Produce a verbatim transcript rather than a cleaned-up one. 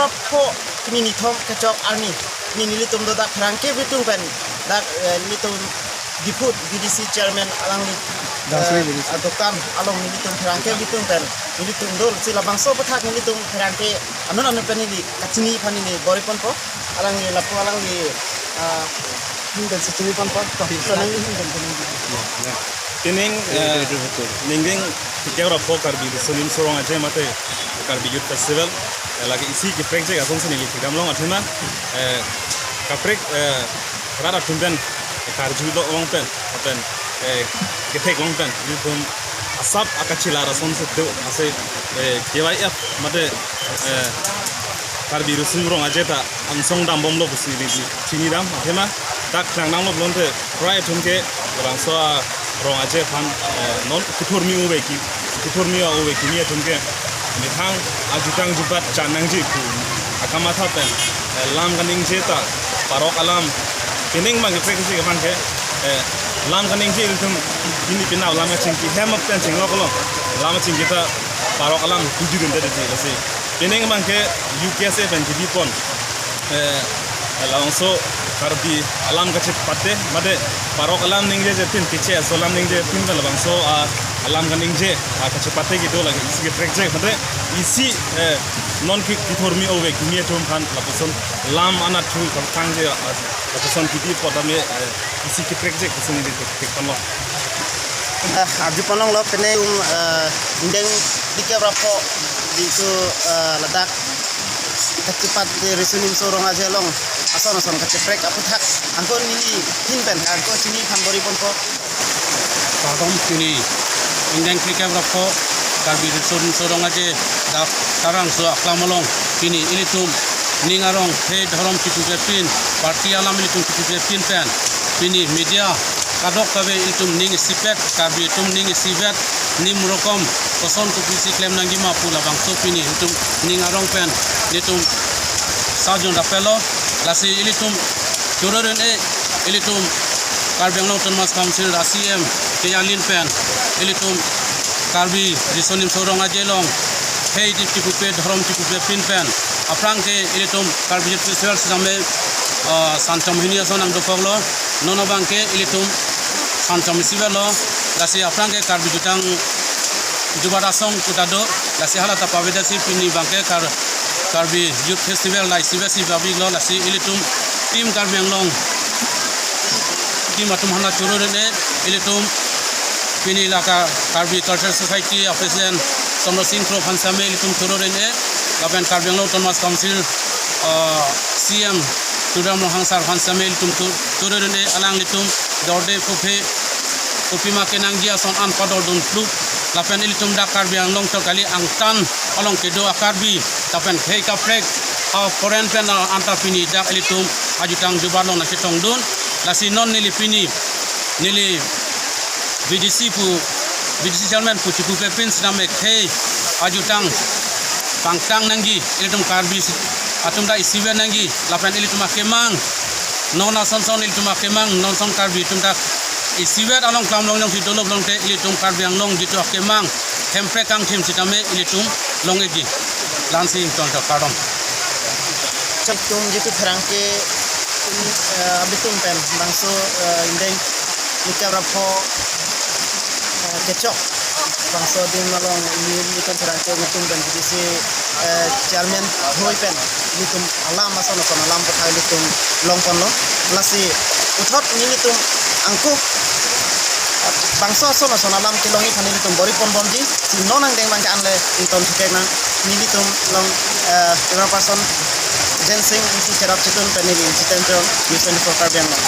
Pho pini nithom kechok arni, pini nelitum do dak pherangke abitung pen, dak, eh, nelitum Diphu B D C chairman alangli, Dangsri eh, B D C. Adokan along nelitum pherangke abitung pen nelitum dolo si labangso aphuthak nelitum pherangke anut anut pen neli kachini aphan neli bor-i ponpo. Alangli lapu alangli, ah, hinggan si chini ponpo. Toh, so nangli hinggan pen neli. Pining, eh, ningding thrikep ra pho Karbi Riso Nimso Rong Aje mate Karbi Youth Festival, eh, lake isi keprekjak asonsi neli kedam long athema, eh, kaprek, eh, rat atum pen, eh, karju do long pen, pen, eh, kethek long pen, nelitum asap akachelar asonsi do, ase, eh, K Y F mate, eh, Karbi Riso Nimso Rong Aje ta angsong dambomlo pusi neli chinidam athema dak klang nanglo pulote prai atum ke labangso arong aje aphan, eh, non kethurmi ove ki, kethurmi ove kimi atum ke methang ajutang jubat chan nangji pu akamatha pen, eh, lam kaningje ta parok alam pining abang keprek si abang ke, eh, lam kaningje ilitum pini pinap lam kachingki hem pen chingloklo, lam kachingki ta parok alam tuju dun dede si. Pining abang ke U K S A pen jidi pon, eh, labangso Karbi alam kachepate mate parok alam ningjeje tin, keche aso alam ningje tin pen labangso, ah, alam kaningje, ah, kachepate kedo lake isi keprekjak mate isi, eh, non ke kethurmi ove kimi atum aphan lapuson lam anatthu kangje, ah, lapuson jidi pon tame, eh, isi keprekjak pusi neli thek, thek ponlo. Ah, arju ponlonglo pining, eh, ningding thrikep ra pho jitu, eh, ladak kachepat Riso Nimso Rong Aje along ason ason kacheprek aphuthak angko neli ahin pen angko chini aphan bor-i ponpo. Kardom, pini ningding thrikep ra pho Karbi Riso Nimso Rong Aje dak Tarangso aklam along pini ilitum ning arong khei dhorom chipupepin, party alam ilitum chipupepin pen pini media kadokave ilitum ning isipet, Karbi atum ning isivet, nim rokom koson kopisi klem nangji ma pu labangso pini ilitum ning arong pen ilitum sajun rapelo. Lasi ilitum choro rin-e, ilitum Karbi Anglong Autonomous Council a C M kejangnin pen ilitum Karbi Riso Nimso Rong Aje along khei chipupe, dhorom chipupepin pen aphrang ke ilitum Karbi Youth Festival sitame, ah, sanchom hini ason nangdokoklo. Non abang ke ilitum sanchom isi avelo. Lasi aphrang ke Karbi jutang jubat asong pu ta do. Lasi hala ta pavedetsi pini abang ke Kar-, Karbi Youth Festival la isi avesi babiklo. Lasi ilitum Team Karbi Anglong team atum aphan choro rin-e, ilitum pini la Ka-, Karbi Cultural Society a President Chandra Sing Kro aphan sitame ilitum choro rin-e, lapen Karbi Anglong Autonomous Council, ah, C M Tuliram Ronghang sir aphan sitame ilitum chu-, choro rin-e, alanglitum dorde puphe kopima kenangji ason an padordun pluk, lapen ilitum dak Karbi Anglong to kali angtan along kedo a Karbi, lapen khei kaprek, ah, foreign pen, ah, anta pini dak ilitum ajutang jubat along nangchetongdun. Lasi non neli pini, neli B D C pu, B D C chairman pu chipupepin sitame khei ajutang pangtang nangji, ilitum Karbi si-, atum ta isivet nangji, lapen ilitum akemang, non ason son ilitum akemang, non ason Karbi atum ta isivet along klam long jongsi dolo pulote ilitum Karbi Anglong jitu akemang Hemprek kangthim sitame ilitum long-ikji. La-ansi ingtonta, kardom. Chak tum jitu pherangke, eh, abitung pen bangso, eh, ningding thrikep ra pho, eh, kechok bangso adim along ili, ilitum pherangke abitung pen B D C, eh, chairman thoi pen ilitum alam ason ason alam aphuthak ilitum long ponlo. Lasi puthot nelitum angko bangso ason ason alam kelongji aphan nelitum bor-i pon bomji, si non angdeng abang ke anle ington theknang, nelitum along, eh, camera person Jensing, nisi cherap chetun pen neli Jiten Tokbi, News twenty-four Karbi Anglong.